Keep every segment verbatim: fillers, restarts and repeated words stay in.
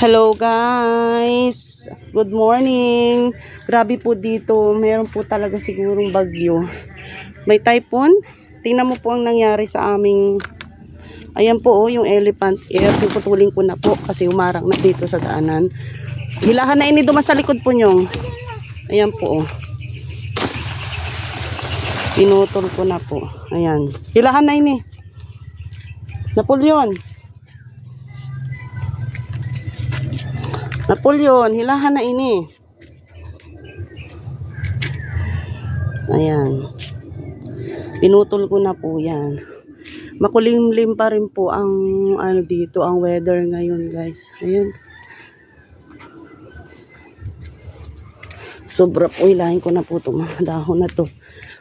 Hello guys, good morning. Grabe po dito, meron po talaga sigurong bagyo. May typhoon. Tingnan mo po ang nangyari sa aming, ayan po oh, yung elephant ear. Puputulin ko na po kasi umarang na dito sa daanan. Hilahan na ini duman sa likod po nyo. Ayan po oh. Pinutol ko na po. Ayan. Hilahan na ini. Napoleon. Napoleon, hilahan na ini. Ayan. Pinutol ko na po yan. Makulimlim pa rin po ang ano dito, ang weather ngayon, guys. Ayan. Sobra po, hilahin ko na po itong mga dahon na to.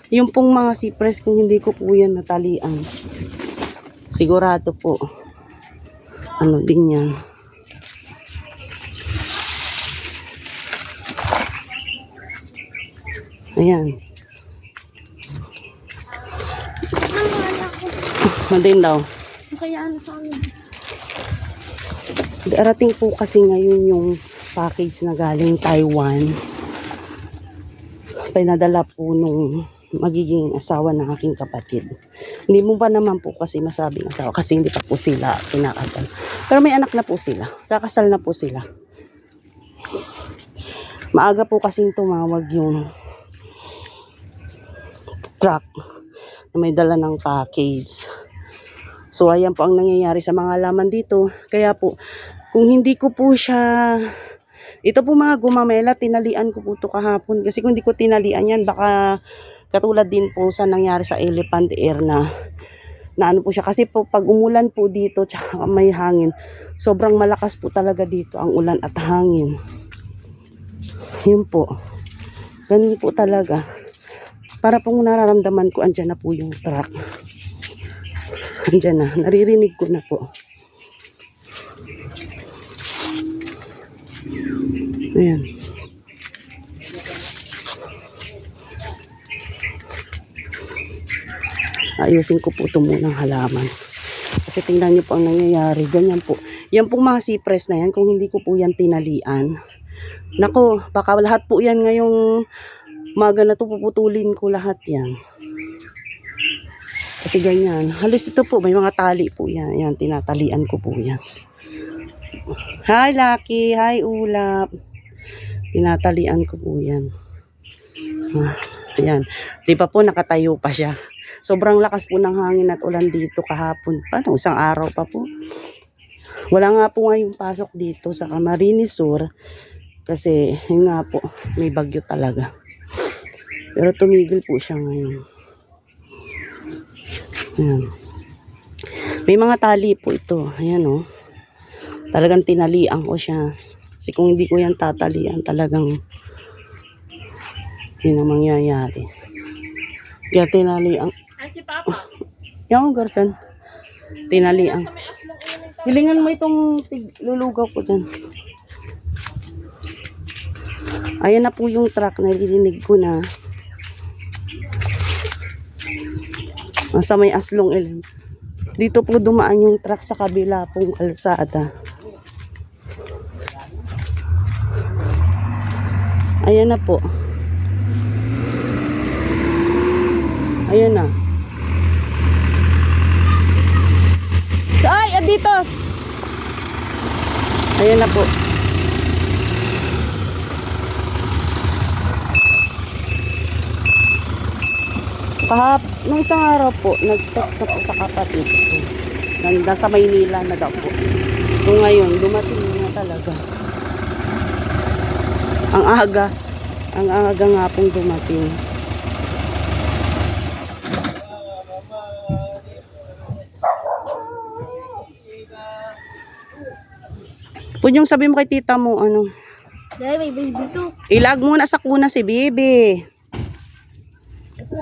Yung pong mga cypress, kung hindi ko po yan natalian, sigurado po, ano din yan. Ayan. Ano din daw? Kaya ano sa amin? Darating po kasi ngayon yung package na galing Taiwan. Pinadala po nung magiging asawa ng aking kapatid. Hindi mo pa naman po kasi masabing asawa kasi hindi pa po sila kinakasal. Pero may anak na po sila. Kakasal na po sila. Maaga po kasing tumawag yung truck na may dala ng package. So, ayan po ang nangyayari sa mga laman dito. Kaya po, kung hindi ko po siya, ito po mga gumamela, tinalian ko po ito kahapon. Kasi kung hindi ko tinalian yan, baka katulad din po sa nangyari sa elephant ear na, na ano po siya. Kasi po, pag umulan po dito, tsaka may hangin, sobrang malakas po talaga dito ang ulan at hangin. Yun po. Ganun po talaga. Para pong nararamdaman ko, andyan na po yung truck. Andyan na. Naririnig ko na po. Ayan. Ayusin ko po ito munang halaman. Kasi tingnan niyo po ang nangyayari. Ganyan po. Yan pong mga cypress na yan, kung hindi ko po yan tinalian. Nako, baka lahat po yan ngayong maga na to, puputulin ko lahat yan. Kasi ganyan. Halos ito po, may mga tali po yan. Yan, tinatalian ko po yan. Hi, Lucky. Hi, Ulap. Tinatalian ko po yan. Ah, ayan. Di pa po, nakatayo pa siya. Sobrang lakas po ng hangin at ulan dito kahapon. Ano, isang araw pa po. Wala nga po ngayong pasok dito sa Camarines Sur. Kasi, yun nga po, may bagyo talaga. Pero tumigil po siya ngayon. Ayan. May mga tali po ito. Ayan, oh. Talagang tinalian ko siya. Kasi kung hindi ko yan tatalian, talagang yun ang mangyayari. Kaya tinalian. Ay, si Papa. Yan, girlfriend. Tinalian. Sa may aslong ulo ng tao. Hilingan mo itong tig-, lulugaw ko dyan. Ayan na po yung truck, naririnig ko na. Nasa may aslong ilan. Dito po dumaan yung truck sa kabila pong kalsada. Ayan na po. Ayan na. Ay, andito. Ayan na po. Kahap-, nung isang araw po, nag-text na po sa kapatid ko. Nan-, nasa Maynila na daw po. So ngayon, dumating na talaga. Ang aga, ang aga nga pong dumating. Punyong, sabi mo kay tita mo, ano? Dahil may baby to. Ilag muna sa kuna si baby.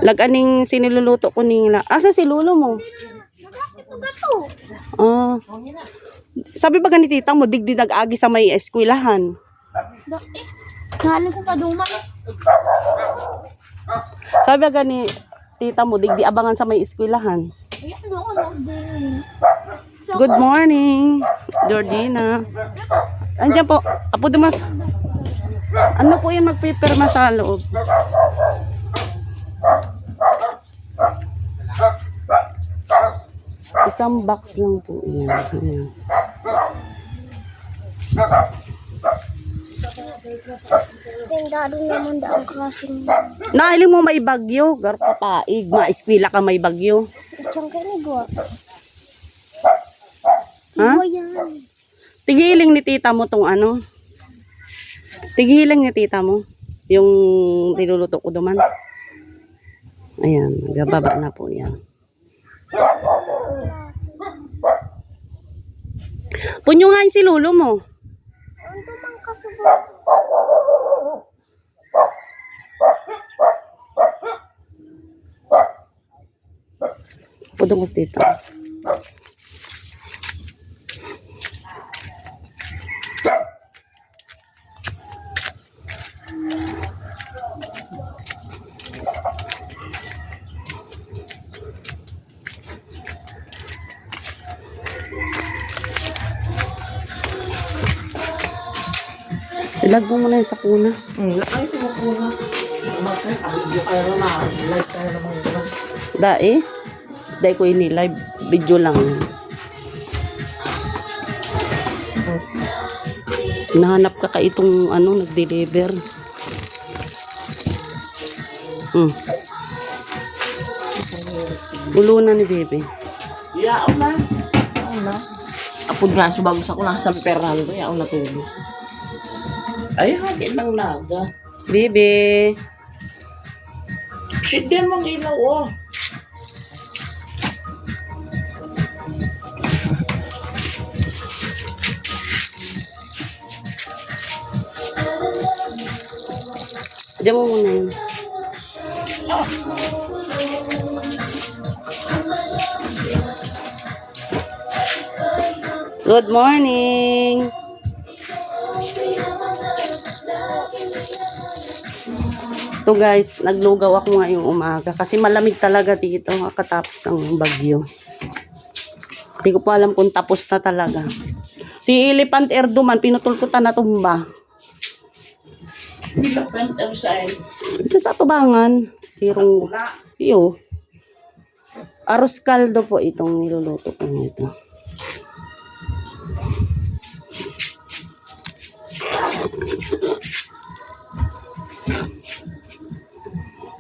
Lag-aning siniluluto ko nila. Asa si lolo mo? Ito gato. Ah. Sabi ba gani tita mo, digdi nag-agi sa may eskwelahan? Da-, eh, galing ko pa duman. Sabi ba gani tita mo, digdi abangan sa may eskwelahan? Ayan, doon, doon. Good morning, Jordina. Andiyan po. Apo Dumas. Ano po yan magpipirma sa loob? Isang box lang po yan. Ayan. Pindado naman daw ang klaseng Nahiling mo may bagyo, gar papaig, maeskwela ka may bagyo. Diyan ka ni Gua. Ha? Gua yan. Tigiling ni tita mo tong ano. Tigiling ni tita mo. Yung niluluto ko duman. Ayan, nagbaba na po yan. Punyungan si lolo mo. Ano man kasubo? Pudong ko dito. Ilag mo muna yung sakuna. Hmm, lakay ko po na. Umatay, abidyo kayo na, live kayo naman yun. Dai. Dai ko ini live. Video lang. Nahanap ka ka itong ano, nag-deliver. Hmm. Ulo na ni Bebe. Yaon na. Yaon na. Apod nga, subagos ako na San Fernando, yaon na tubo. Ay, hagi ng naga. Bebe. Shit din mong ilaw, oh. Diyan mo muna yun. Good morning. Ito guys, naglugaw ako ngayong umaga kasi malamig talaga dito katapos ng bagyo. Hindi ko pa alam kung tapos na talaga. Si Elephant Ear duman, pinutol ko ta natumba. Elephant Ear saan? Ito sa tubangan. Tirong, iyo. Arroz caldo po itong niluluto ko nito.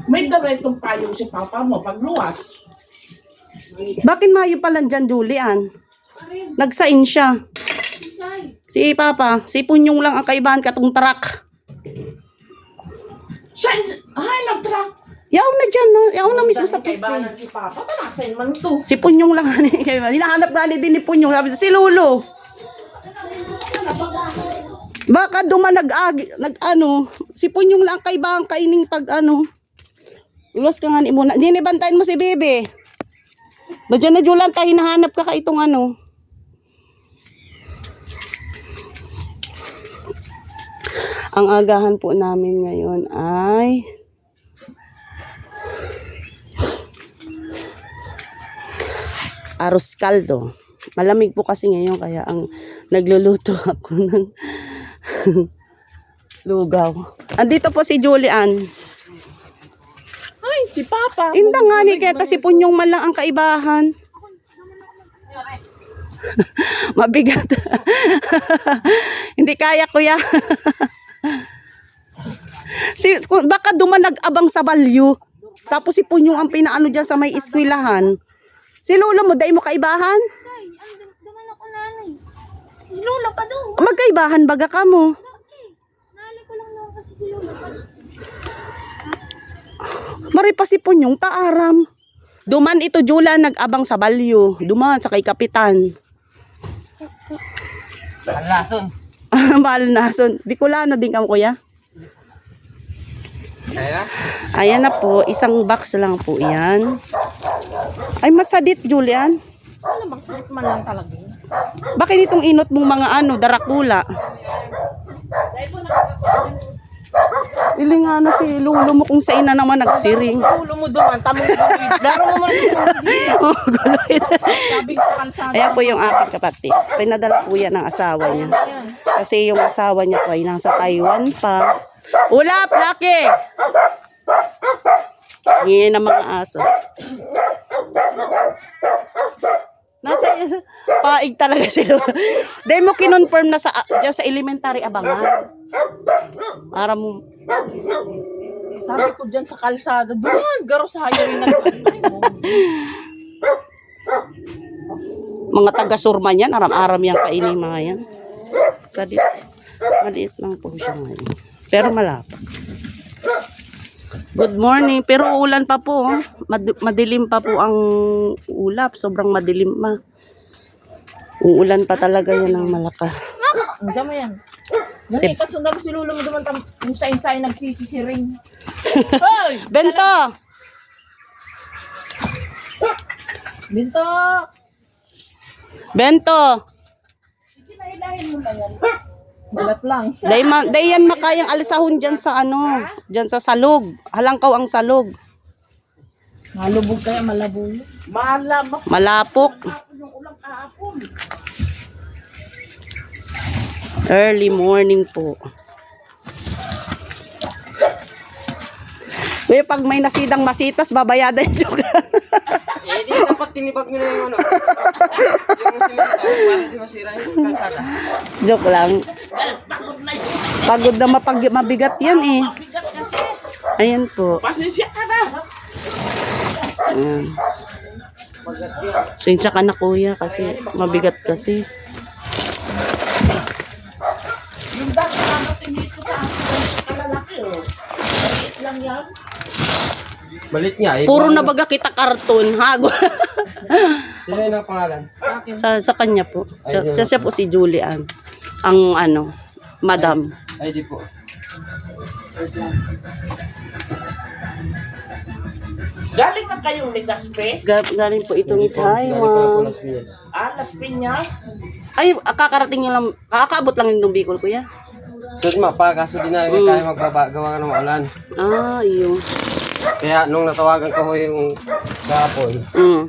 May daretong payong si papa mo pagluwas. Bakit mayo pa lang dyan, Julian? Nagsain siya. Si Papa, si Punyong lang ang kaibahan katong truck. Saan? Ay, nag-truck. Yaw na dyan, no? Yaw na mismo sa poste. Kaibahan si papa. Panasin man to. Si Punyong lang ani kaibahan. Hinahanap gani din ni Punyong. Sabi, si Lolo. Baka duman nag-agi, nag-ano, si Punyong lang kaibahan kaining pag-ano. Luwas ka nga ni muna. Dini, bantayan mo si Bibi. Ba dyan na, Julan, ta hinahanap ka ka itong ano. Ang agahan po namin ngayon ay arroz caldo. Malamig po kasi ngayon kaya ang nagluluto ako ng lugaw. Andito po si Julian. Ay, si papa. Inda nga ni kaya ta si Punyong man lang ang kaibahan. Mabigat. Hindi kaya, kuya. Si, ku- baka duman nag-abang sa balyo. Tapos si Punyong ang pinaano dyan sa may eskwelahan. Si lolo mo, dai mo kaibahan? Ay, ang dum- duman ako nanay. Si Lola pa doon. Magkaibahan baga ka mo. Naalala ko lang naman kasi si Lola pa doon. Mari pa si Punyong, taaram. Duman ito, Jula, nag-abang sa balyo. Duman sa kay Kapitan. Alason. Mahal na. So, Bicolano din kamo, kuya? Kaya? Ayan na po, isang box lang po yan. Ay, masadit, Julian. Ano bang sakit man lang talaga yun? Bakit itong inot mong mga ano, darakula? Ilingan na si lolo mo kung saan na naman nagsiring. Ulo mo doon, ang tamong guloy. Laro mo muna sa Oh, guloy. Sabi sa kalsada. Ayan po yung aking kapatid. Pinadala po yan ng asawa niya. Yan. Kasi yung asawa niya po ay nasa Taiwan pa. Ulap, Lucky! Ngayon ang mga aso. Nasa paig talaga sila. Dahil mo kinonfirm na sa, dyan sa elementary abangan. Para mo. Sabi ko dyan sa kalsada, doon, garo sa highway na. Mga taga-sur man yan, aram-aram yan kaini, mga yan. Kadi, maliit lang po siya ngayon. Pero malapad. Good morning. Pero uulan pa po, oh. Mad- madilim pa po ang ulap. Sobrang madilim pa. Uulan pa talaga yan ng malakas. Diyan mo yan. Dali, Sip. Kasundan mo si Lolo mo duman tam-, yung sain-sain nagsisisiring. Hoy! Bento! Bento! Bento! Balat lang. Day, ma- day yan makayang alisahon dyan sa ano, dyan sa salog. Halangkaw ang salog. Malubog kaya malabo yun. Malapok. Early morning po. Kuya, pag may nasidang masitas, babayadan. Joke. Eh, di dapat tinibag nyo na yung ano. Yung simento, para di masira yung kalsada. Joke lang. Pagod na mapag- mabigat yan eh. Ayan po. Pasensya ka na. Ayan. Pasensya ka na, kuya, kasi mabigat kasi. Yung dati, ano, tinito sa akin, kalalaki, oh. Maliit lang yan. Maliit nga, eh. Puro na baga kita karton, ha? Sino yung nakapangalan? Sa, sa kanya po. Sa, Ay, yun. Siya, siya po si Julian. Ang ano, madam. Ay, di po. Galing na kayong Legazpi? Ga- galing po itong Hindi po, galing po Taiwan. Las Piñas. Ah, Las Piñas? Ay, kakarating nyo lang, kakaabot lang yung Bicol, kuya. Sud ma pa, kaso di na Mm. kaya magbaba, gawa ng maulan. Ah, iyo. Kaya nung natawagan ko ho yung kahapon, Mm.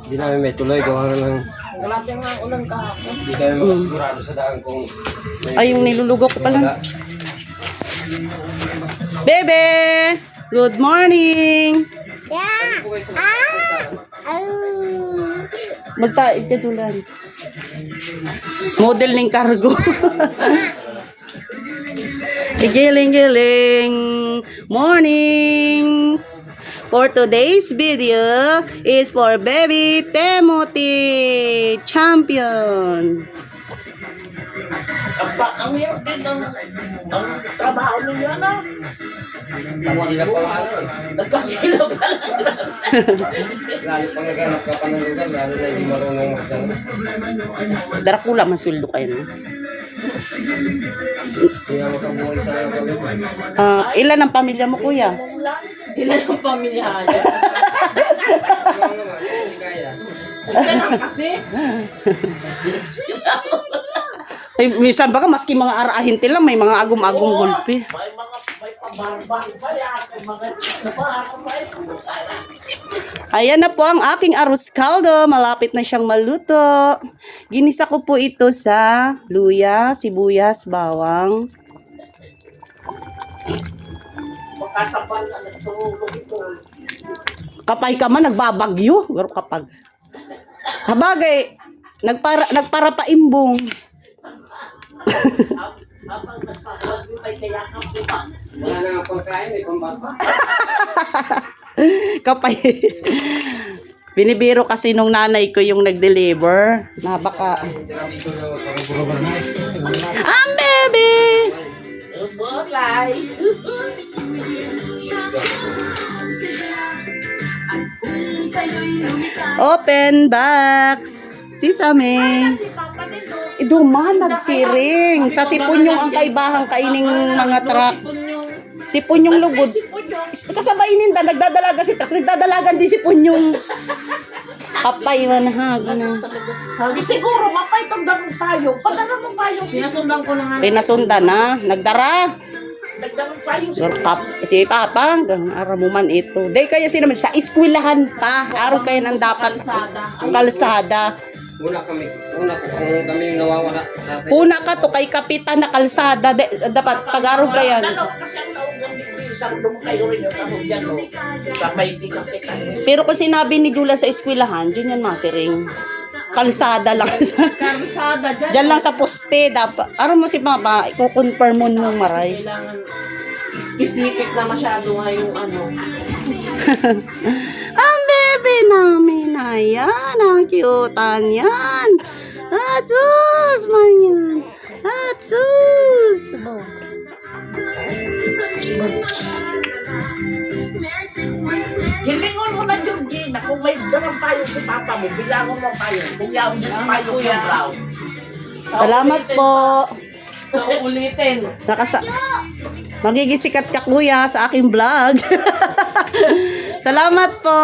di namin may tuloy, gawa na lang. Wala siyang ulan kahapon. Di kami Mm. makasigurado sa daan kung may Ay, yung nilulugaw ko pala. Wala. Bebe! Good morning! Yeah! Ah! Oh! Magtaig ka, Julan. Model ning cargo. Giling-giling. Morning. For today's video is for Baby Timothy Champion. Ang pa-, ang hirap din ng, ng trabaho ninyo, ano? Nagkakilala pa lang. Lalo pag naghanap ka pa ng lugar, lalo na hindi marunong magdala. Darakula man sweldo kayo, no? Kaya makabuhay sa pamilya. Ah, ilan ang pamilya mo, kuya? Ilan ang pamilya? Ikaw naman, hindi kaya. Isa lang kasi. Ay, minsan baga, maski mga arahinti lang, may mga agom-agom Oo. gulpi. May mga, may pabarbar pa yan. May mga, sa mga, may Ayan na po ang aking arroz caldo. Malapit na siyang maluto. Ginisa ko po ito sa luya, sibuyas, bawang. Makasabal na nagtulog ito. Kapay ka man, nagbabagyo. Pero kapag. Habagay, nagpara, nagpara pa imbong. Habang nagpapagod ay kaya ka po ba? Wala na nga pagkain, may pambaba. Kapay. Binibiro kasi nung nanay ko yung nag-deliver na baka Ang baby! Ubo, Lai. Open box. Sesame. Iduman, nagsiring. Sa Sipunyong ang kaibahan kaining mga truck. Sipunyong lugod. Kasabay ninda, nagdadalagan si truck, nagdadalagan din Sipunyong. Kapay man ha, gano'n. Sabi, siguro, mapay itong damong payong. Padala mo payong. Pinasundan ko na nga. Pinasundan na, nagdara. Nagdamong payong. Pero kap-, si Papa, hanggang araw mo man ito. Day kaya sila sa eskwelahan pa. Araw kaya nang dapat kalsada. Una kami, una ko, kung kami yung nawawala dati. Una ka to kay Kapitan na kalsada, de, dapat pag-arog ka yan. Dalawa kasi ang naugan dito, isang doon kayo rin, yung sa Rubiano. Sa may di Kapitan. Pero kung sinabi ni Julia sa eskwelahan, dyan yan masiring. Kalsada lang sa, Karsada dyan. Dyan lang sa poste, dapat. Aram mo si Papa, iko-confirm mo, maray. Kailangan specific na masyado nga yung ano. Ang bebe namin, ayan, ang cute niyan. Asus, man yan. Asus. Hilingon mo na, Georgie, na kung may dalang payong si Papa mo, bilangon mo ang payong. Kung yaon niya si payong yung brown. Salamat po. So, ulitin. Nakasa-, magiging sikat ka, kuya, sa aking vlog. Salamat po.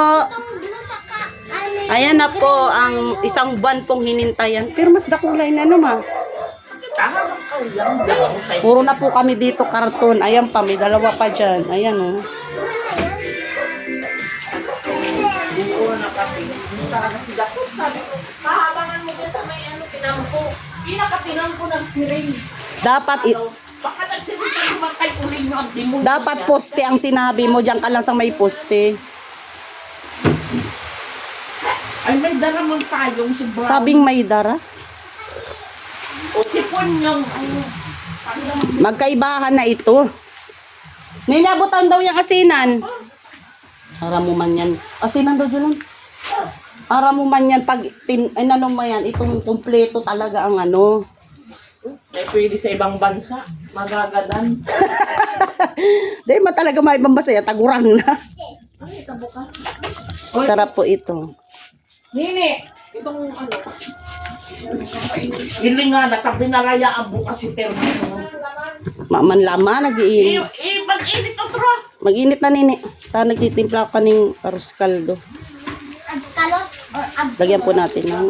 Ayan na po ang isang buwan pong hinintayan. Pero mas dakulay na naman. Puro na po kami dito, karton. Ayan pa, may dalawa pa dyan. Ayan, oh. Hindi ko na kasi. Talaga si Gasot, sabi ko, "Pahabangan mo dyan sa may ano, tinampo." Pinakatinampo ng siring. Dapat i- Ano? Baka nagsiring ka naman kay uling nyo ang demonyo. Dapat yan. Poste ang sinabi mo, diyan ka lang sa may poste. Ay, may dara mang payong si Brown. Sabing may dara? Si Punyong, ano, ano naman? Magkaibahan na ito. Ninabutan daw yung asinan. Aram mo man yan. Asinan daw, Julan. Aram mo man yan, pag tin-, ay, ano mo yan, itong kumpleto talaga ang ano. Ay, pwede sa ibang bansa. Magagadan. Di man talaga may ibang bansa yan, tagurang na. Ay, kabukas. Sarap po ito. Nini, itong ano, hiling nga, nakabinaraya ang bukas si Termino. Maman laman, nag-iinit. Eh, eh, mag-init ang tro. Mag-init na, Nini. Ta, nagtitimpla ako kaning arroz caldo. Abskalot or abs- Lagyan po natin ng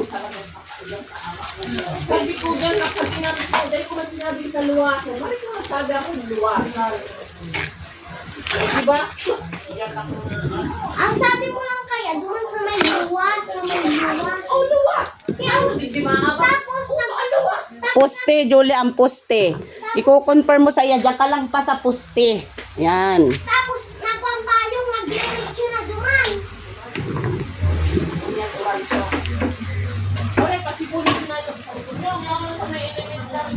Sabi ko dyan, pag sinabi ko, dahil ko man sinabi sa luwa ko, bakit ko nasabi ako luwa? Diba? Ang sabi mo lang kaya, doon sa may luwas, sa may luwas. Oh, luwas! Kaya, tapos, nag- Ang luwas! Poste, Julie, ang poste. Iko-confirm mo sa iya, diyan ka lang pa sa poste. Yan. Tapos, nagpampayong, nagdiretso na duman. Ore, kasi po yung sinayang ko. Yung, yung sa may element lang.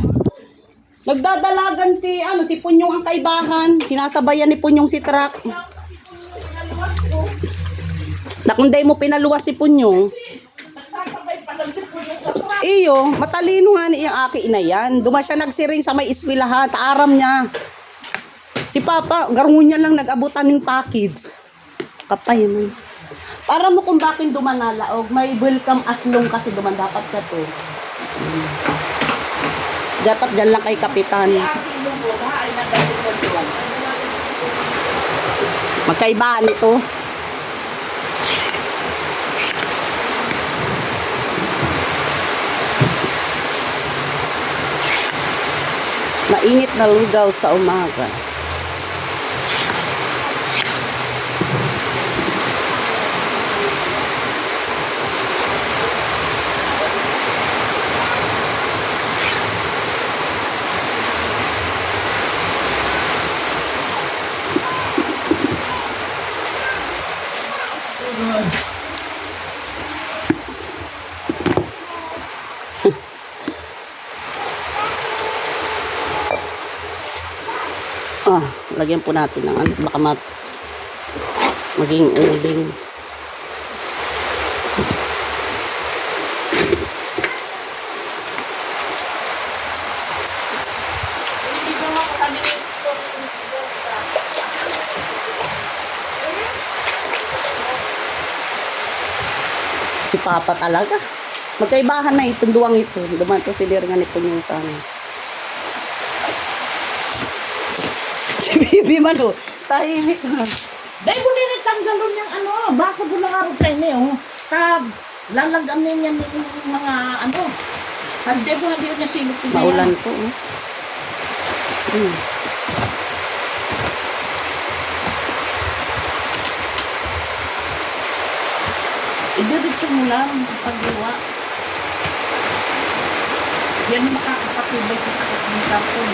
Nagdadalagan si, ano, si Punyong ang kaibahan. Sinasabayan ni Punyong si Truck. Na kung di mo pinaluwas si Punyong. Iyo, matalino nga ni iyang aki na yan. Duman siya nagsiring sa may eskwelahan, taaram niya. Si Papa, garungon niya lang nag-abutan ng package. Kapay mo. Para mo kung bakit duman nalaog, may welcome aslong kasi duman dapat ka to. Dapat dyan lang kay Kapitan. Magkaiba nito. Mainit na lugaw sa umaga. Ah, lagyan po natin ng ano, baka mat-, maging uling. Si Papa talaga. Magkaibahan na itong duwang ito. Duman to si Dirngan ni Punyong sa ano. Si Bibi man, oh. Tahimik na. Dahil mo na nagtanggalon niyang ano, baka ko lang arog kayo niyo. Kab, lalagam niya yung mga ano. Hindi mo, hindi niya silip ko niya. Maulan po, oh. Hmm. Idiretso mo lang, pagluwa. Yan ang makakapatibay sa sakit ng karton.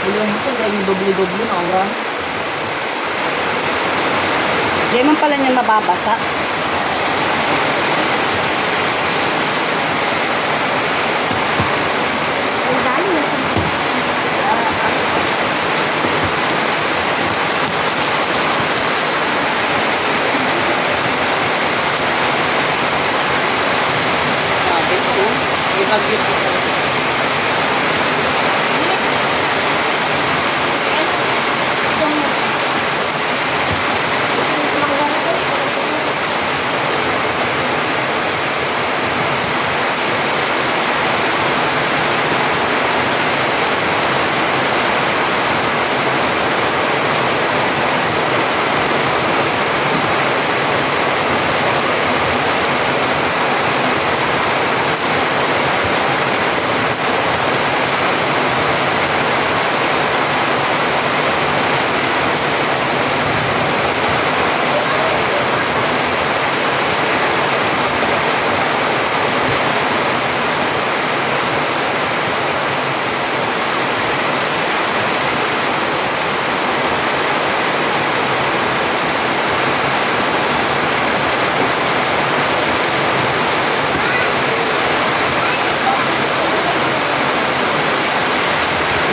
Alam mo ko, dahil doble-doble na oras. Di man pala niyan mababasa. Ang dami na sa Sabi ko, may bagyo po.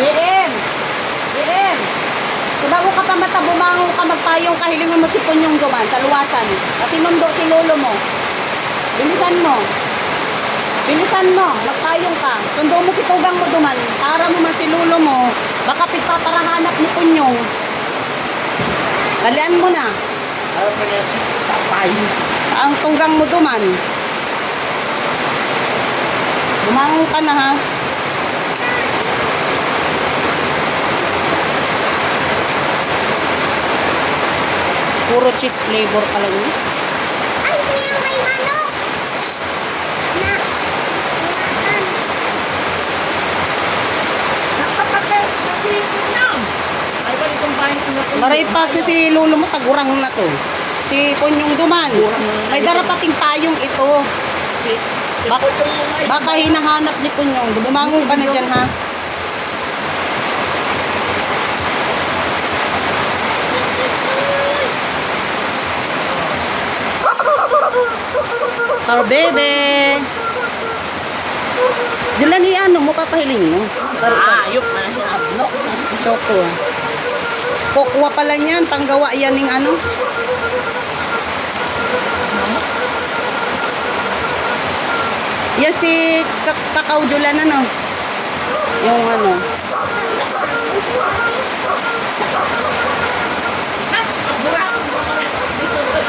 J M! J M! Kung bago ka pa mata, bumangon ka, magpayong ka, hilingon mo si Punyong duman sa luwasan. Kasi nundo si lolo mo. Bilisan mo. Bilisan mo, magpayong ka. Sundo mo si tugang mo duman. Para mo man si lolo mo, baka pigpaparahanap ni Punyong. Dalian mo na. Ano pa yan? Papayong. Ang tugang mo duman. Bumangon ka na, ha? Puro cheese flavor talaga, eh. Ay, kuya, may manok! Na, nakapatay na si Kunyang. Ay, balik ang bahay ko na po. Maray pa kasi lolo mo, tagurang na to. Si Punyong duman. Gurang na. May dara pating payong ito. Si, si Bak-, Punyong ay baka hinahanap ni Punyong. Bumangon ka na dyan, ha? Our baby. Diyan lang i-ano mo, papahiling mo. Pero Ah, ayok na. Abno. Choco. Kokwa pala niyan, panggawa yan ning ano. Yan si Ka-, Kakao Julan, ano? Yung ano.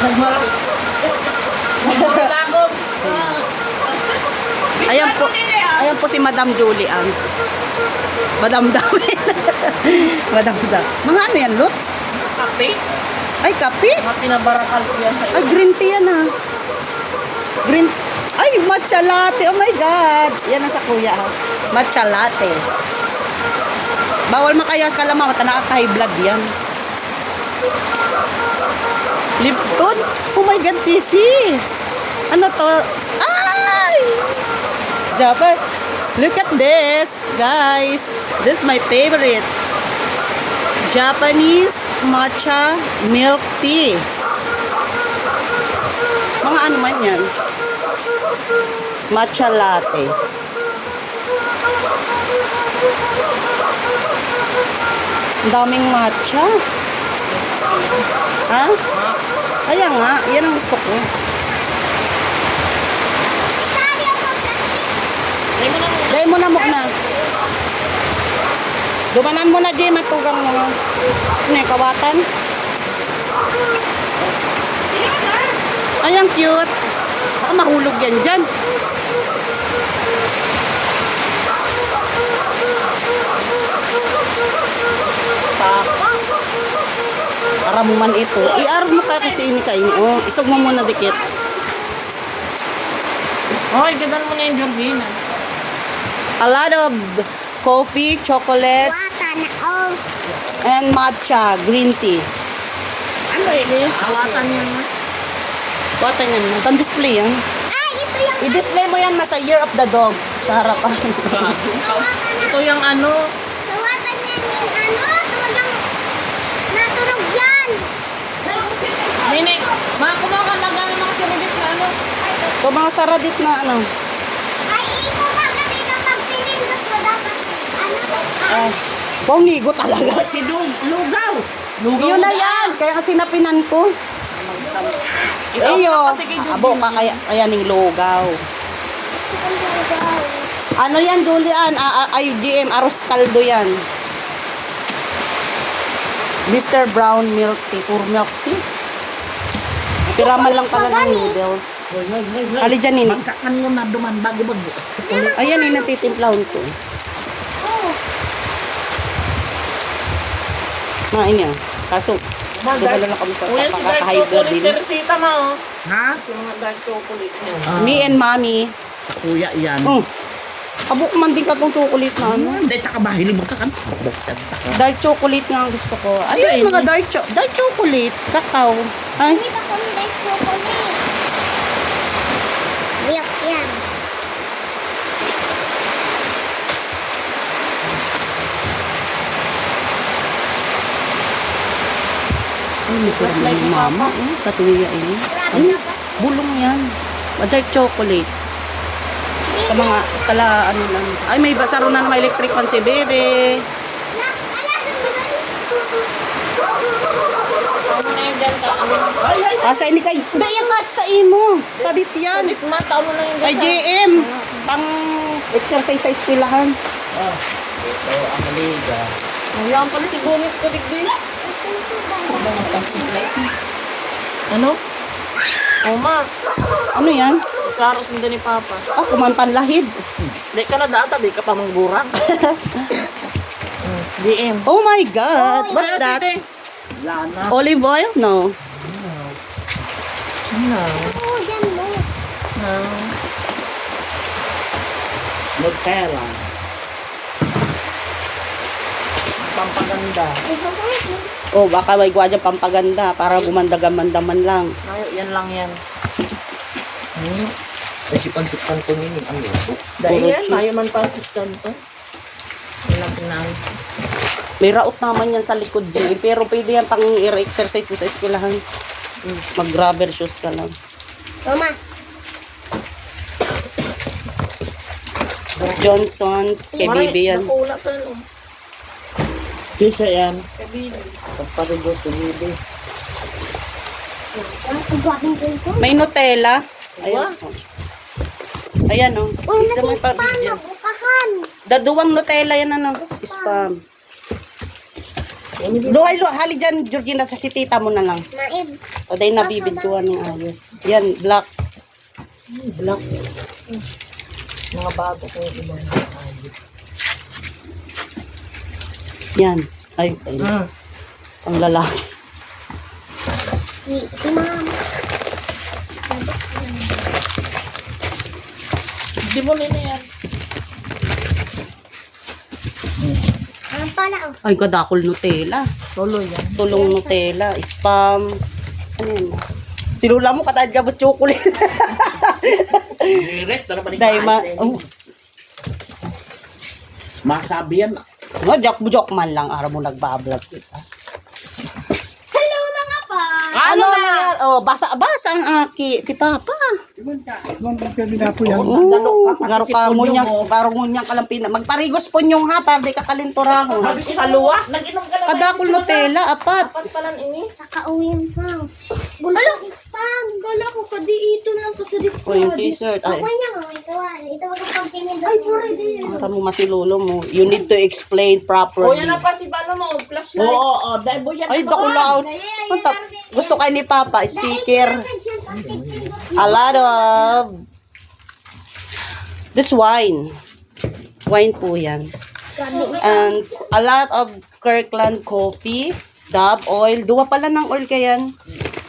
Nagmara-, nagmaralagog. Ayan po, ayan po si Madam Julie ang. Madam Dam. Madam Dam. Mga ano yan, Lot? Kape? Ay, kape? Mga pinabarakal ko yan sa'yo. Ay, green tea yan, ah. Green, ay, matcha latte. Oh my God. Yan ang sa kuya, ha. Matcha latte. Bawal makayas ka lang, mama. Nakaka-high blood yan. Lipton? Oh my God, T C. Ano to? Ay! Japa. Look at this, guys. This is my favorite. Japanese matcha milk tea. Mga ano man yan? Matcha latte. Ang daming matcha. Ha? Kaya nga, yan ang gusto ko. Dahil mo na muna. Dumanan mo na, Jay, matugang mo. Ano yung kawatan? Ay, ang cute. Baka mahulog yan dyan. Papa. Para mo man ito. I-arog mo pa kasi ini kain. Oh, isog mo muna dikit. Hoy, gadan mo na yung Georgina. A lot of coffee, chocolate, Wow, sana all. And matcha, green tea. Ano ini? Hawatan niya na. Hawatan niya na. Pang-display yan. Ay, I-display mo yan, ma, sa Year of the Dog. Sa harapan. Ito yung ano. Tawatan niya yung ano, talagang naturog yan. Nini, ma, kumuha ka mag ano, mga sinilip na ano. So, mga saradit na ano. Ay, ito ba kasi kapag pinindot mo dapat ano, Ah, bong nigo talaga. Si Dong, lugaw. Lugaw Yun na na. Yan. Kaya kasi napinan ko. Ikaw Iyo. kasi kay Abo ka kaya, kaya ning lugaw. Ano yan, Julian? Ah, ah, ay, G M, arroz caldo yan. Mister Brown milk tea, puro milk tea. Piraman lang pala ng noodles. Hoy, hoy, hoy, hoy. Ali dyan, Nini. Magkakan mo na duman bago mag- Ayan, eh, natitimplahon ko. Oh, Nain niya. Kaso, Ma, gumala dark- na kami sa Kuya, si dark pagkaka-high blood chocolate din. Teresita, ma, oh. Ha? Si mga dark chocolate niya. Ah. Me and mommy. Kuya yan. Mm. Abo ko man din katong chocolate na ano. Hmm, dahil taka ba, hiling magkakan. Buktan taka. Dark chocolate nga ang gusto ko. Ano Ay, yung mga hindi. dark cho- dark chocolate? Cacao. Ay, hindi pa kami guys chocolate. Milk yan. Ay, masarap na yung mama. Eh, katuya eh. Ay, bulong yan. Dark chocolate. Sa mga kala, ano lang. Ay, may basaro na ng electric fan si Bebe. Ano na yung ganta? Ano? Asa ini kay? Hindi, yung mas sa imo. Kadit yan. Kadit, ma, tao mo na yung Ay, ganta. G M. Pang exercise sa eskwelahan. Ah, ito ang liga. Ayan pala si Bunit ko, digdi. Ano? O, ma. Ano yan? Saros hindi ni Papa. Ah, kuman panlahid. Di ka na data, di ka pa manggurang. D M. Oh my God! What's Ano, that? tite? Lana. Olive oil? No. Ano? Oo, dyan mo. No. Nutella. Pampaganda. Oh, baka may gwa dyan pampaganda para gumanda-ganda man lang. Ay, yan lang yan. Hmm. Ay, si Pansit Canton yun, ang labo. Dahil Puro yan, cheese. Mayo man pa si Canton. Pinagnan. May raot naman yan sa likod dyan. Pero pwede yan pang i-exercise mo sa eskwelahan. Mag-rubber shoes ka lang. Mama, Johnson's, kay Bibi yan. Nakula pa, no? Kisa yan. Kay Bibi. Kaparigo si Bibi. ang kubuating pinso. May Nutella. Ayun. Ayan, oh. Uy, Dito may nasa spam pabidyo. na bukahan. Daduwang Nutella yan, ano? Spam. Luhay, luhay. Hali dyan, Georgina, sa si tita mo na lang. Naib. O, dahil nabibidyoan ng ayos. Yan, black. Black. Mga bago ko yung ibang ayos. Yan. Ay, ay. Hmm. Ang lalaki. Si, si mama. Hindi mo nila yan. Ang pala, oh. Ay, kadakol Nutella. Tuloy yan. Tulong Nutella, spam. Ano yan? Si Lola mo, katahid ka ba chocolate? Direct, tara balik. Dahil ma... Oh. Masabi yan. No, joke, joke man lang. Araw mo nagbablog kita. Hello, mga pa. Ano na yan? Oh, basa, basa ang aki. Si Papa. Oo, garo ka mo niya. Garo mo niya ka lang pina. Magparigos po niyong ha, para di ka kalinturahon. Sabi ko sa luwas. Kadakol Nutella, apat. Apat pala ini. Sa kauwian pa. Gulo, spam. Gala ko, kadi ito lang to sa dito. O, yung t-shirt. Ay, Okay niya, mga ito, ah. Ito, wag ang pagpinindot. Ay, pura din. Mata mo, masilolo mo. You need to explain O, properly. yan na pa si ano mo, flashlight. Oo, oo, dahil mo yan. Ay, dakulaon. Ang ta- gusto kayo ni Papa, speaker. A lot of... This wine. Wine po yan. And a lot of Kirkland coffee, Dove oil. Duwa pala ng oil kayan.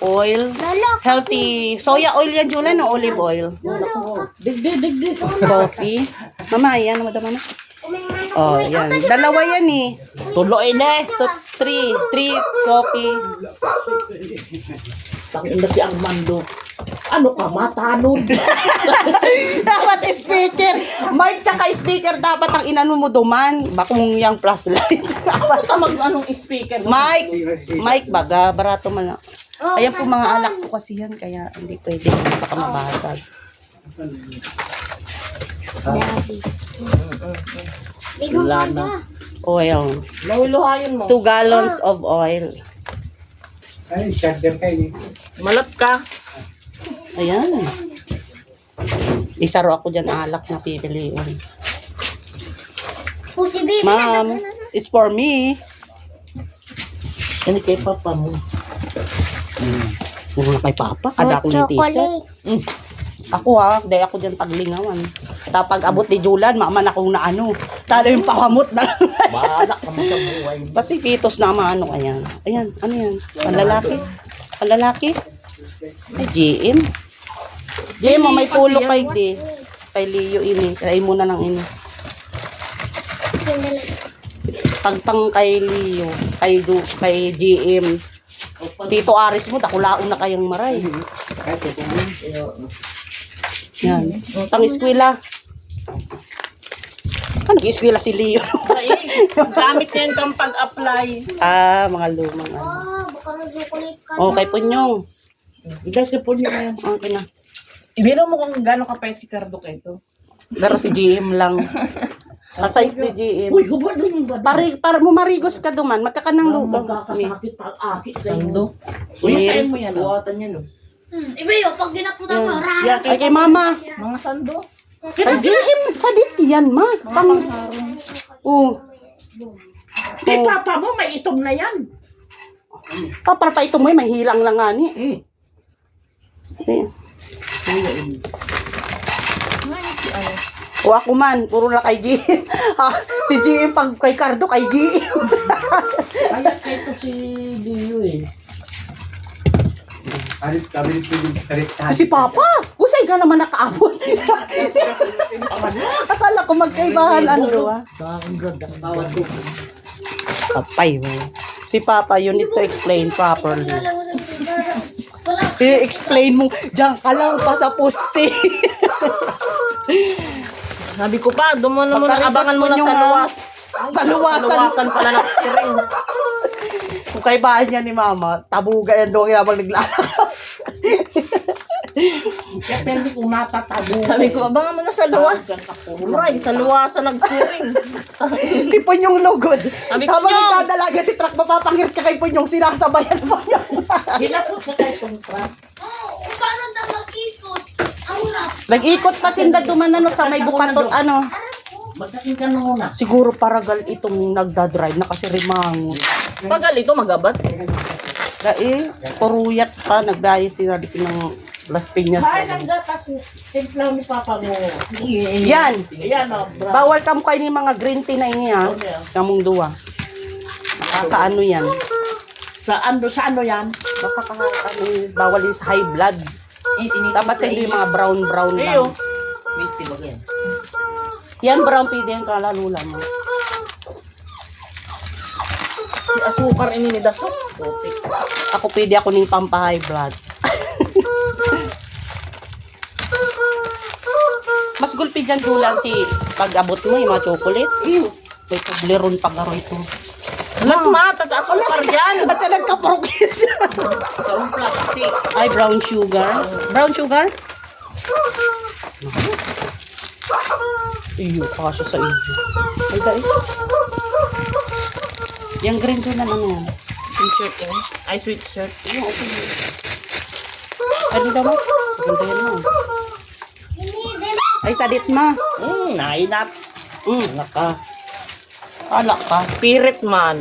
Oil. Lolo, Healthy. Soya oil yan, Julian, o olive oil? Digdi, digdi. Coffee. Mama, yan, madama na. kumain na. Oh, yan. Dalawa yan eh. Tuloy na eh. So, three. Three coffee. Pakita si Armando. Ano ka, matanod? Dapat speaker. Mic tsaka speaker dapat ang inano mo duman. Bakong yang flashlight. Ano ka mag-anong speaker? Mic. Mic baga. Barato man lang. Oh, ayan po, mga alak po kasi yan. Kaya hindi pwede. Baka mabasag. Wala na. Oil. Luhay-luhayan mo. Two gallons of oil. Ay, shotgun kayo eh. Malap ka. Ayan. Isaro ako dyan, alak na pipiliin. Pusi, baby, Ma'am, it's for me. Ano kay papa mo? Mm. Puro na kay papa. Kada akong t-shirt. Chocolate. Mm. Ako ha, dahil ako dyan paglingawan. Tapag abot ni Julan, mama na kung naano. Talo yung pahamot na lang. Bahala ka mo sa buhay mo. Pasipitos na maano, ayan. Ayan, ano yan? Panlalaki? Panlalaki? Ay, G M. G M, oh, may pulo kay di. Kay Leo ini. Kay mo na lang ini. Pag pang kay Leo, kay Du, kay G M. Tito Aris mo, dakulaon na kayang maray. Yan. Pang eskwela. Ah, nag-eskwela si Leo. Ay, gamit yan kang pag-apply. Ah, mga lumang ano. Oh, baka raw chocolate ka. Oh, kay Punyong. Igas ka po niya. Okay na. Ibiro mo kung gaano kapait si Cardo kay ito. Pero si G M lang. Sa size ni G M. Uy, hubad mo ba? Pare, para mo marigos ka duman, magkakanang lugaw. Magkakasakit pag akit sa Sando. Uy, sain mo yan, oh. Buhatan yan, oh. Hmm, iba yun, pag ginaputan mo, Yan. Yan, Ay, kay mama. Mga sando. Kay G M, sadit yan, ma. Pang, oh. Kay papa mo, may itom na yan. Papalpaitom mo, eh, may hilang lang nga ni. Mm. Ayan. Ano si ano? O ako man, puro na kay G M. Ha, si G M pag kay Cardo, kay G M. Kaya kay ko si Leo eh. Arit kami ni Piling, arit tayo. Si Papa, usay ka naman nakaabot. Akala ko magkaibahan ang duwa. Bawat ko. Apay mo. Si Papa, you need to explain properly. I-explain mo, diyan ka lang pa sa poste. Sabi ko pa, doon mo naman, abangan mo na sa luwas. Sa luwasan. Sa luwasan pala ng siring. Kung kaibahan niya ni Mama, tabuga yan doon habang naglalakad. Kaya pwede kung matatabuga. Sabi ko, abangan mo na sa luwas. Aray, sa luwasan nagsiring. Si Punyong lugod. Sabi ko, habang nagdadalaga si truck, mapapangit ka kay Punyong, sinasabayan pa niya. Hinapot sa kay Punyong truck. Oo, paano daw mag-ikot? Ang hirap. Nag-ikot pa sinda duman, ano, sa may bukatot, ano. Magdating ka na muna. Siguro paragal itong nagdadrive na kasi rimangot. Pagal ito, magabat. Dai, puruyat pa, nagdayos sinabi si Mang Las Piñas. Mahal ang gatas, timpla ni Papa mo. Yan. Ayan, oh, bro. Bawal kamo kayo ni mga green tea na ini, ha? Ano yan? Kamong duwa. Nakakaano yan? Sa ano, sa ano yan? Baka ka, ano, bawal yung sa high blood. Eh, tini-, dapat hindi yung mga brown-brown lang. Iyo. Milk tea ba yan? Yan brown, pwede yan kalalo lang. Si asukar ini ni Daso. Putik. Ako pwede ako ning pampa-high blood. Mas gulpi dyan, Julan, si pag-abot mo, yung mga chocolate. Iyo. May Toblerone pa garo ito. Alat, ma, tataas ang par dyan. At siya nagkaparok siya. Sarong plastic. Ay, brown sugar. Brown sugar? Iyo, kasya sa iyo. Ay, dai. Yung green ko na ano yan. T-shirt yun. Ay, sweatshirt. Iyo, okay. Ano daw mo? Ganda yan mo. Ay, sadit ma. Hmm, nainap. Hmm. Naka. Alak ka. Pirit man.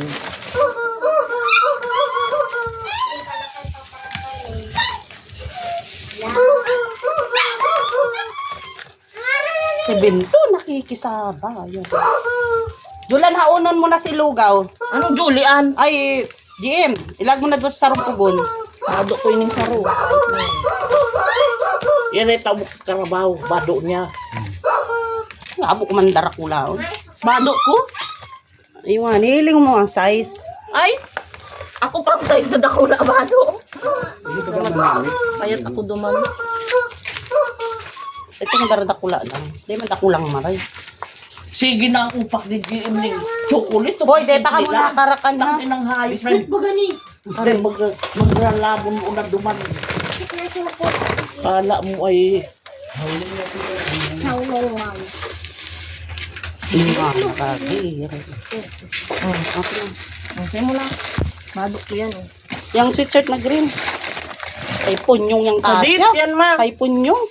Si Binto, nakikisaba. Ayan. Julan, haonon mo na si Lugaw. Anong Julian? Ay, G M, ilag mo na doon sa sarong pugon. Bado ko ining saro. Yan ay tabok karabaw, bado niya. Abo ko man darakula, oh. Bado ko? Ayun nga, nihiling mo ang size. Ay, ako pa ang size na dakula, bado. Payat ako duman. Ito yung daradakula lang. Di man dakulang maray. Sige na ang upak ni G M ni chocolate. Hoy, di baka mo nakarakan, ha? Ang inang hayop na. Biscuit ba gani? Aray, mag, magralabon mo na duman. Kala mo ay Chow Lou Wang. Yung mga nakakahirap. Okay mo lang. Mabot ko yan eh. Yung sweatshirt na green. Kay punyong yung Kadit kasya. Yan, ma. Kay punyong.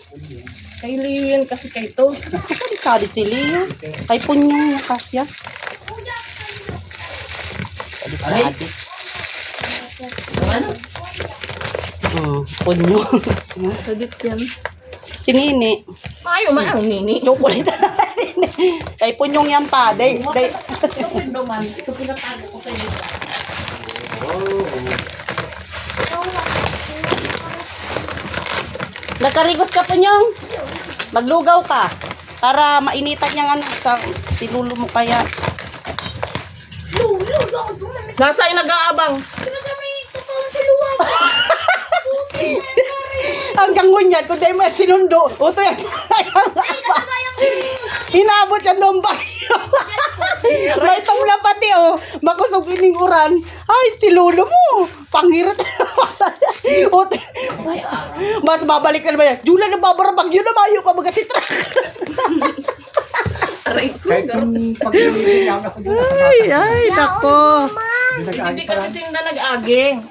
Kay Leo yan kasi kay to. Kadit-kadit si Leo. Kay punyong yung kasya. Kadit-kadit. Hmm, punyong. Kadit yan. Si Nini. Ayaw man ang nini. Chocolate. Kay punyong yan pa. Day, day. Ito pinatago ko sa iyo. Nagkarigos ka, punyong. Maglugaw ka. Para mainitan niyang ano, sa si lolo mo kaya. Lulu, ako doon. Nasa ay nag-aabang. Di ba sa may totoong sa luwas? Hanggang ngunyan, kung dahil mo yung sinundo, uto yan. Hinabot yan doon ba? May tong lapati, oh. Makusog ining uran. Ay, si lolo mo. Pangirit. Uto. Mas babalik na naman yan. Jula na babarabag. Yun na mayo pa mag-asitra. Aray ko. Kahit kung pag-ibig ako doon, Ay, ay, nako. Hindi kasi sing na nag-agi.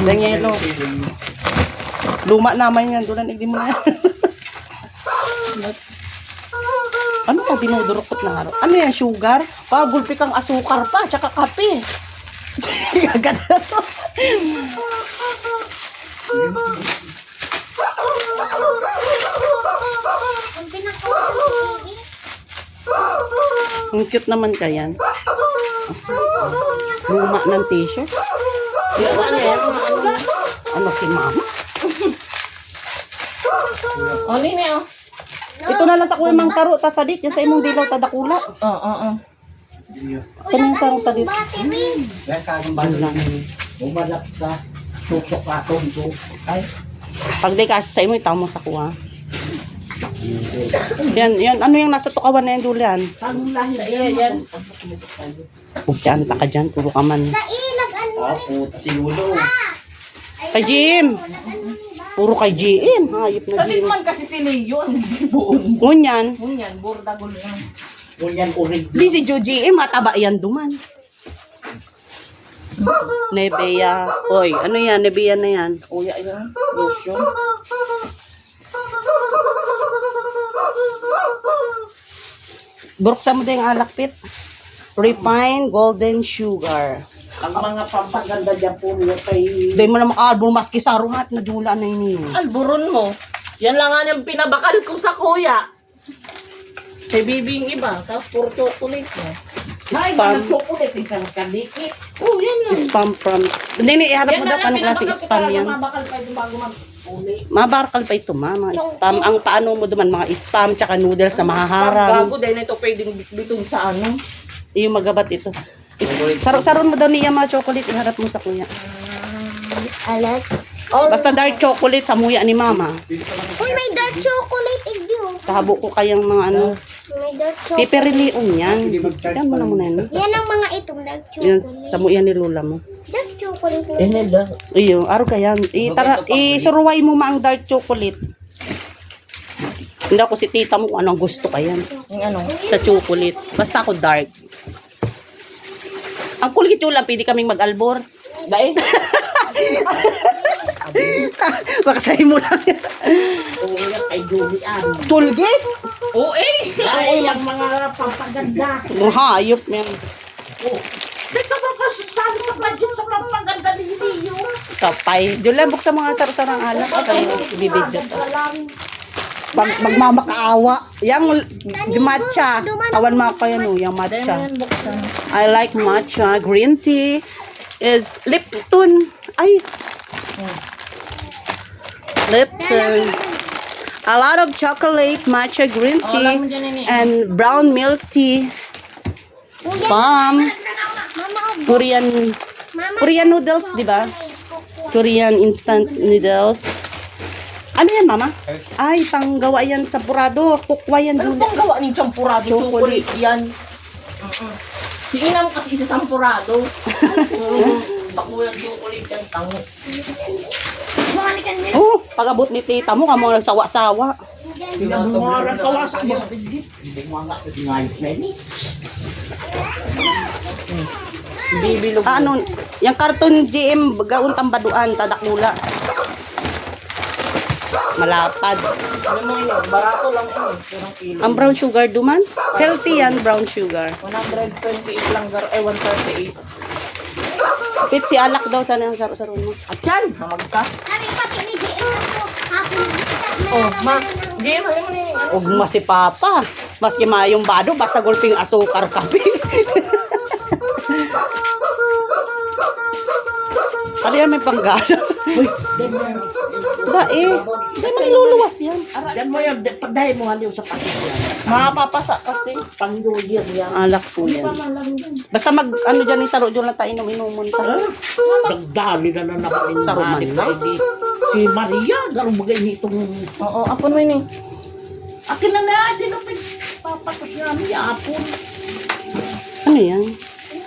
Dangelo. Luma naman yan. Dulan, hindi mo na yan. Ano ka dinudurukot na araw? Ano yan, sugar? Pa, gulpi kang asukar pa, tsaka kape. Gagana to. Ang cute naman ka yan. Luma ng t-shirt. Ano yan? Ano si mama? O, nini, oh. Ito na lang sa kuya mang saro, ta sadit, yan sa imong dilaw, ta dakula. Oo, oo. Ito na yung sarong sadit. Kaya kagambalo namin, umalap ka, susok aton ko. Ay, Pag di kasi sa imo, itaw mo sa kuha. Yan, yan. Ano yung nasa tukawan na yan, Julian? Tagong lahi na yan. Yan. Pagkaan ta ka dyan, puro ka man. Sa ilag, ano? oh, puta si Lolo. Kay G M. Puro kay G M. Hayop na G Sabi M. man kasi si Leon. Buong. Ngunyan, Ngunyan, burdagol yan. Ngunyan urig. di si Joe G M, mataba yan duman. Nevea. Oy, ano yan? Nevea na yan. Uya yan. Lotion. Buruksan mo din yung alak, Pit. Refined golden sugar. Ang mga pampaganda dyan po niya kay... Dahil mo na makakalbon, maski sa ruhat, nadula na ini. Alburon mo. Yan lang nga yung pinabakal ko sa kuya. Kay Bibi yung iba, tapos puro chocolate mo. Ay, Spam. Mga chocolate, yung kalakadikit. Oh, yan lang. Spam from... Hindi, hindi, iharap mo Yan daw na kung lang anong klase pinabakal ko spam para yan. Mabakal pa ito bago mag-uli. Mabakal pa ito, ma. Mga spam. Ang paano mo duman, mga spam, tsaka noodles na mahaharang. Bago, dahil na ito pwedeng bitbiton sa ano. Yung magabat ito. Is- Saro-saron mo daw niya mga chocolate, iharap mo sa kuya. Alat. Basta dark chocolate sa muya ni mama. Uy, may dark chocolate, igyo. Kahabo ko kayang mga ano. May dark chocolate. Pipirilion yan. Yan mo na muna yan. Yan ang mga itong dark Yan, chocolate. Sa muya ni lola mo. Dark chocolate. Yan na lang. Iyo, aro ka yan. Itara, isuruway mo ma ang dark chocolate. Hindi ako si tita mo kung anong gusto ka yan. Yung ano? Sa chocolate. Basta ako dark. Ang kulit yun lang, pwede kaming mag-albor. Dahil? Makasay mo lang. Oo, yan kay Julian. Colgate? O A! Ay, ang mga pampaganda. Ang hayop yan. Oh. Dito ka kasali sa budget sa pampaganda ni Leo. Kapay. Diyo lang, buksan mga sarasarang alak. At ang bibidyo to. Pag magmamakaawa. Yang matcha. Tawan mo ako yan, oh. Yang matcha. Diamond buksan. I like matcha. Green tea is Lipton. Ay. Lipton. A lot of chocolate, matcha, green Oh, alam mo tea, dyan, ini. and brown milk tea. Spam. Mama, oh, Korean, mama. Korean noodles, di ba? Chocolate. Korean instant noodles. Ano yan, mama? Ay, panggawa yan, champurado. Kukwa yan, Ano Julia. Pang gawa ng champurado? Chocolate. Chocolate yan. Mm-mm. Si Inang kasi isa sampurado. Mm. Bakulang chocolate yan, tango. Oh, pag-abot ni tita mo, kamo nagsawa-sawa. Pinabungaran ka, wasa mo. Bibilog. Ah, ano, yung karton G M, gaon tambaduan, tadakula. Malapad. Alam mo yun, barato lang yun. Pero ang kilo. Ang brown sugar duman? Healthy yan, brown sugar. One hundred twenty-eight lang, gar-, eh, one thirty-eight. Pit, si alak daw, sana ang saro-saro mo. Atyan! Mamagka. Sabi ko, "Tini, G M ako. Hapon, Oh, ma, G M, ano mo ni, ano? Ugma si Papa. Maski mayong bado, basta gulping asukar, kape." Ano yan, may panggana? Uy, dahil mo yan. Da, eh. Hindi, maniluluwas yan. Diyan mo yan, di-, pagdahin mo, haliw sa pakit yan. Mapapasa kasi. Pang New Year yan. Alak po yan. Basta mag, ano dyan, yung saro dyan lang tayo, inom-inomon tayo. Dagdali na na naman yung Saruman balik na. Hindi. Si Maria, garong bagay nitong Oo, apo mo ini. Akin na na, sino pagpapatos nga ni apon? Ano yan?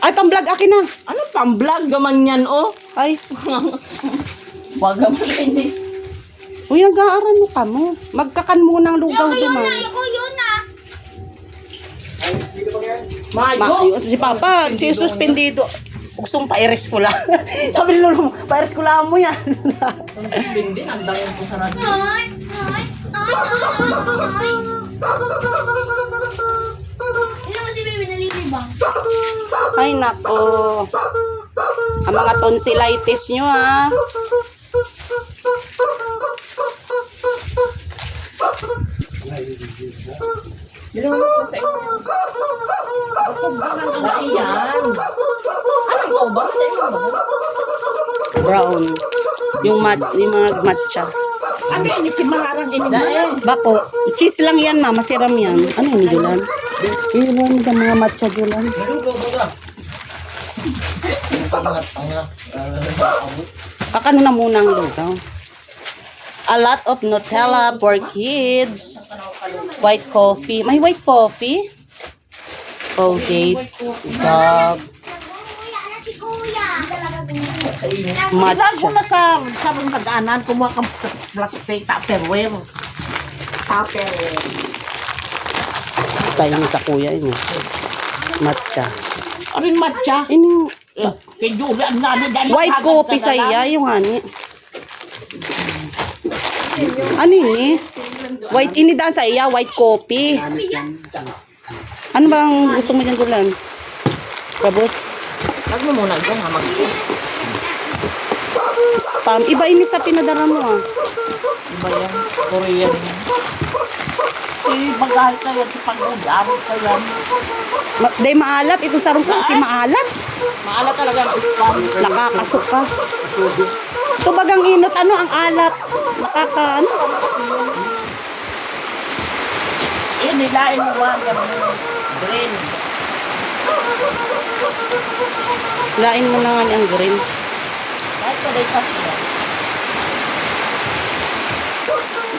Ay, pang-vlog, akin na. Ano pang-vlog naman yan, oh? Ay. Wag naman ini. Uy, nag-aaral mo ka mo. Magkakan mo ng lugaw Ayoko yun duman. Na, ayoko yun na. Mayo. Ma-, si Papa, si suspendido. Gusto mong pa-eres ko lang. Sabi ni Lolo mo, "Pa-eres ko lang mo yan." Ang suspindi, ang dami po sa radyo. Ay, ay, ay, ay, ay. Tingnan mo si Baby, nalilibang. Ay, nako. Ang mga tonsillitis nyo, ha? Dalawa na po sa inyo. Busog naman ang iyan. Ano ito? Bakit sa inyo? Brown. Yung mat-, yung mga matcha. Ano yun? Si Maharang ini. Dahil. Bako. Cheese lang yan, ma. Masiram yan. Ano yun, Jolan? Iwan ka mga matcha, Jolan. Malugaw ba ka? Ang pangat, ang, ah, abot. Kakano na muna ang lugaw? A lot of Nutella for kids. White coffee. May white coffee? Colgate. Dove. Matcha. Ilagay mo na sa, sa nag-aanan, kumuha kang plastic, Tupperware. Tupperware. Tayo ni sa kuya, ini. Matcha. Arin matcha? Ini. Eh, kay Julie, ang nani, dali, White agad coffee ka na sa lang. Iya, yung ani. Ano ini? White, ini daan sa iya, white coffee. Ano bang gusto mo dyan, Julan? Kabos? Wag mo muna dyan, ha, mag- Spam. Iba ini sa pinadara mo, ah. Iba yan. Korean yan. Eh, magahay ka yan. Si Pagod, abot ka yan. Ma-, day maalat. Itong sarong ko kasi maalat. Maalat talaga ang spam. Nakakasuka. Ito bagang inot, ano, ang alat. Nakaka-, ano? Ini, lain mo ba yung green? Lain mo na nga ang green. Kahit pa day kasi yan.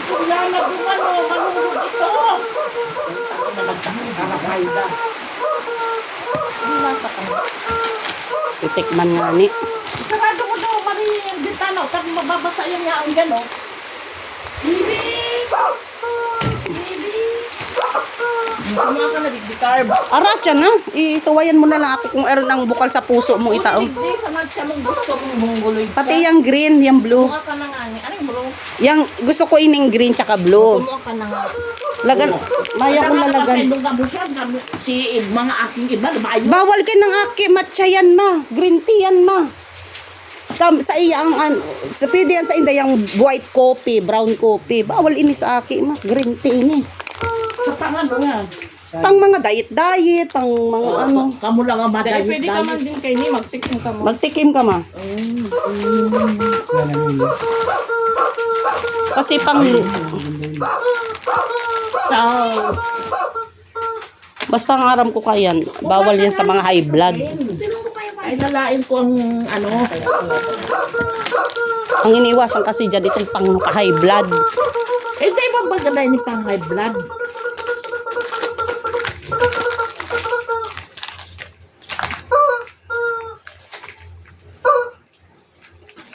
Wala na gumano, malulog ito. Hindi nasa ka. Titikman nga ni. Sarado mo daw, Marie, yung bintana. Pag mababasa yan nga, ang gano'n. Bibi! Bibi! Kumuha ka na, digdi carb. Ara, tiyan na. Isuwayan mo na lang ako kung meron ang bukal sa puso mo, itao. Digdi, sa matcha mong gusto mong bungguloy ka. Pati yung green, yung blue. Kumuha ka na nga, ni. Ano yung blue? Yang gusto ko ining green tsaka blue. Kumuha ka na nga. Lagan, maya kong lalagan. Kasi nung nabusyan, nabu-, si ib-, mga aking iba, lumayo. Bawal ka ng aki, matcha yan, ma. Green tea yan, ma. Sa, sa iya ang, an-, sa, pwede yan sa inda, yung white coffee, brown coffee. Bawal ini sa aki, ma. Green tea ini. Sa pangano nga? Pang mga diet-diet, pang mga Oo, ano. Kamo lang ang Dahil madayot-dayot. Pwede ka man din kayo ni, magtikim ka mo. Magtikim ka, ma. Mm, mm. Kasi pang Ay, maganda yun. Sa Basta ang aram ko kayan, bawal yan sa mga high blood. Ay, nalain ko ang ano. Ang iniiwasan kasi dyan, itong pang high blood. Eh, di ba baga na ini pang high blood?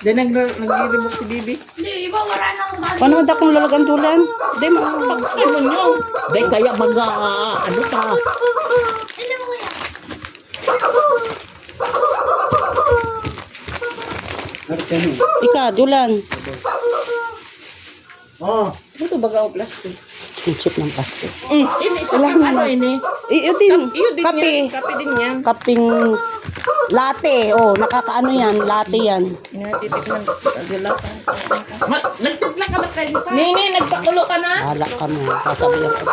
Di nag nagriribok si Bibi. Hindi, iba wala nang galing. Ano, dakong lalagan, Julian? Di mo. Ano yun? Di kaya mag, ah, ano ka? Hindi mo yan. Ika, Julian. Oh, Ito baga o plastic. Ang cheap ng plastic. Mm, ini sa Wala ano naman. ini? Eh, yun din. Iyo din Kape. Yan. Kape din yan. Kaping latte. Oh, nakakaano yan. Latte yan. Natitikman. Dila. Ma, nagtipla ka ba kayo? Nini, nagpakulo ka na? Bahala ka mo. Sasabihan ko.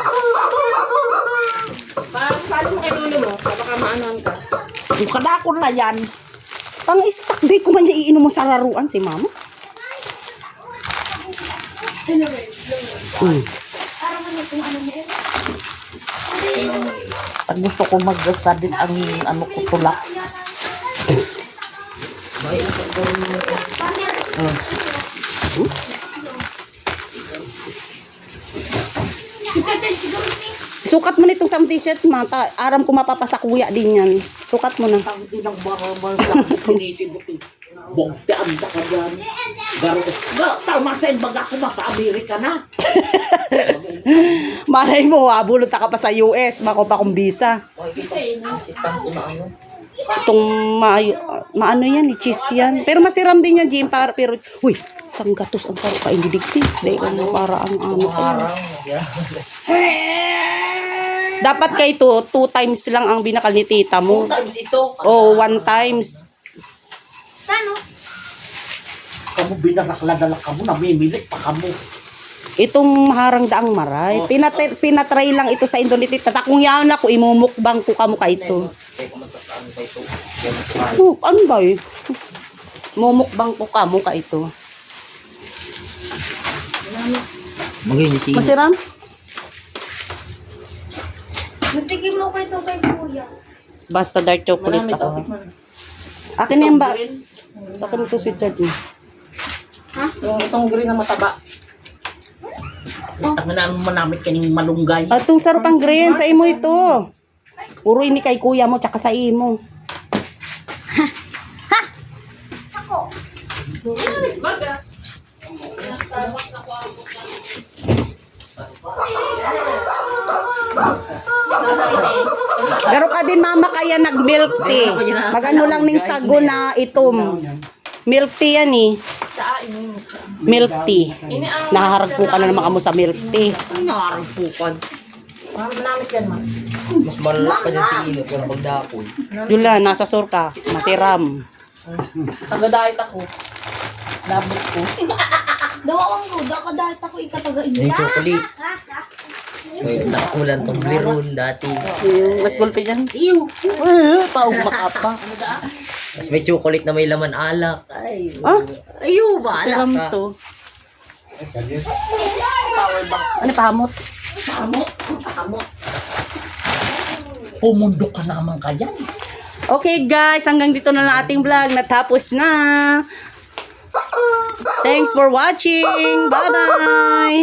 Pa, sali mo kay dulo mo. Baka maanuhan ka. Yung kadakon na yan. Pang-stock day ko man niya iinom mo sa laruan si mama. Hmm. Pag gusto ko magsadit ang ano ko tulak. Sukat mo nitong sa t-shirt, mata. Aram ko mapapasa kuya din yan. Sukat mo na. Ang inang barabal sa sinisibot eh. Bogte ang daka dyan. Garo ko. Ga, tama sa baga ko mapa-Amerika na. Malay mo, abulot ka pa sa U S, mako pa kung visa. Kasi, Si Tang ko na ano. Itong maayo, maano yan, eh, cheese yan. Pero masiram din yan, Jim, para, pero, uy, sanggatos ang paro ka, hindi digti. Dahil ano, para ang ano. Harang. Yeah. Dapat kay to, two times lang ang binakal ni tita mo. Two times ito. Oh, one times. Tano? Kamu binarakla-dalak kamu, namimilit pa kamu. Itong maharang daang maray. Pinatay, pinatry lang ito sa Indonesia. Tatakong yaon ako, imumukbang ko kamo ka ito. Oh, ano ba eh? Mumukbang ko kamo ka ito. Magayon si Masiram? Natikim mo ko ito kay kuya. Basta dark chocolate ako. Ha? Akin na yung ba? Akin ito sweet side mo. Yung itong green na mataba. Ang na manamit kaning malunggay. At itong sarap ang green, sa imo ito. Puro ini kay kuya mo, tsaka sa imo. Ako. Baga. Garo ka din, mama, kaya nag-milk tea. Magano lang ning sago na itom. Milk tea yan eh. Milk tea. Naharagpo ka na naman kamo sa milk tea. Ay, nakaragpukan. Manamit yan, ma. Mas malala pa dyan si Ino, pero pagdapoy. Yun lang, nasa sur ka. Masiram. Taga-diet ako. Labot ko. Dawa ang ruda ka dahil ako ikataga Yung chocolate. May nakulan Toblerone dati. Yung mas gulpi dyan. Iyo! Eh, paugma ka pa. Mas may chocolate na may laman alak. Ay, Ah? Iyo, bahala Siram ka. To. Ano pahamot? Pamot. Pamot. Pumundok ka naman ka dyan. Okay guys, hanggang dito na lang ating vlog. Natapos na. Thanks for watching. Bye-bye.